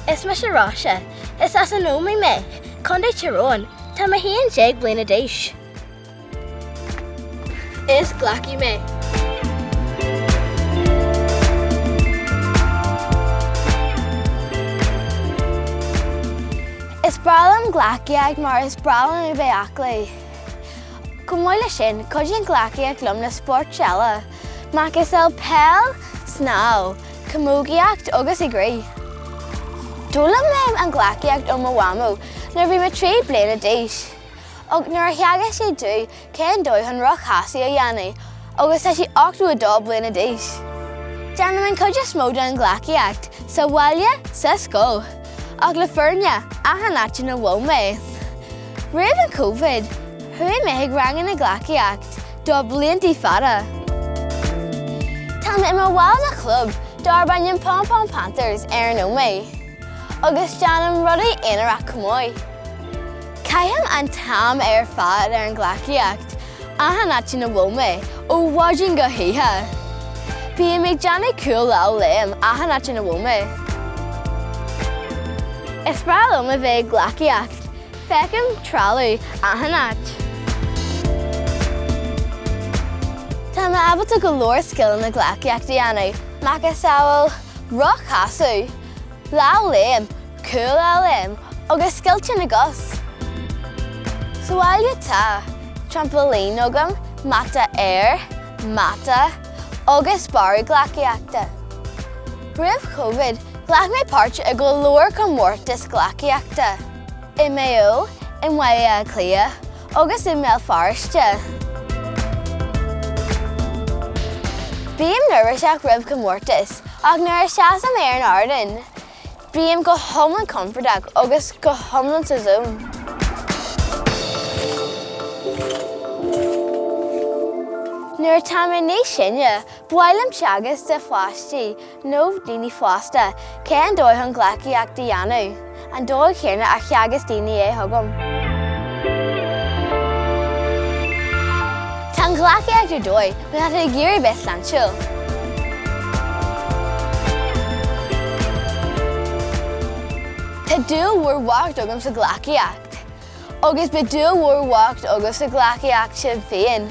Is mise Róise. Is as an Ómaigh mé, Contae Tír Eoghain. Tá mé 11 bliana d'aois. Is gleacaí mé. Is breá liom gleacaíocht mar is breá liom a bheith aclaí. Chomh maith leis sin, cuidíonn gleacaíocht liom le spóirt eile, macasamhail peil, snámh, camógaíocht agus ag rith. D'fhoghlaim mé an ghleacaíocht ó mo mhamó nuair a bhí mé 3 bliana d'aois. Ach nuair a theagasc sí domh cén dóigh chun rothchasadh a dhéanamh agus tá sí 82 bliana d'aois. Déanaim an chuid is mó den ghleacaíocht sa bhaile, sa scoil, ach le foirne, achan áit ina bhfuil mé. Roimh an Covid, chuaigh mé chuig ranganna gleacaíocht do blianta fada. Tá mé i mo bhall de chlub darb ainm Pom Pom Panthers ar an Ómaigh agus déanaim rudaí aonarach chomh maith. Caithim an t-am ar fad ar an ghleacaíocht, achan áit ina bhfuil mé, ó mhaidin go hoíche. Bím ag déanamh cúl lámhléim achan áit ina bhfuil mé. Is breá liom a bheith ag gleacaíocht, feicim trealamh achan áit. Tá mé ábalta go leor scileanna gleacaíochta a dhéanamh, macasamhail rothchasadh, Lámhléim, cúl lámhléim agus scoilteadh na gcos. Sa bhaile tá trampailín agam, mata aeir, mata agus barra gleacaíochta. Roimh Covid, ghlac mé páirt i go leor comórtas gleacaíochta i Maigh Eo, i mBaile Átha Cliath agus i mBéal Feirste. Bím neirbhíseach roimh comórtas Ach nuair a sheasaim ar an ardán, bím go hiomlán compordach agus go hiomlán sa zone. Nuair atá mé níos sine, ba mhaith liom teagasc do pháistí nó daoine fásta cén dóigh chun gleacaíocht a dhéanamh, an dóigh chéanna a theagasc daoine é chugam. Tá an ghleacaíocht ar dóigh má tá tú ag iarraidh bheith sláintiúil. Tá dúil mhór bhocht agam sa ghleacaíocht agus beidh dúil mhór bhocht agam sa ghleacaíocht sin féin.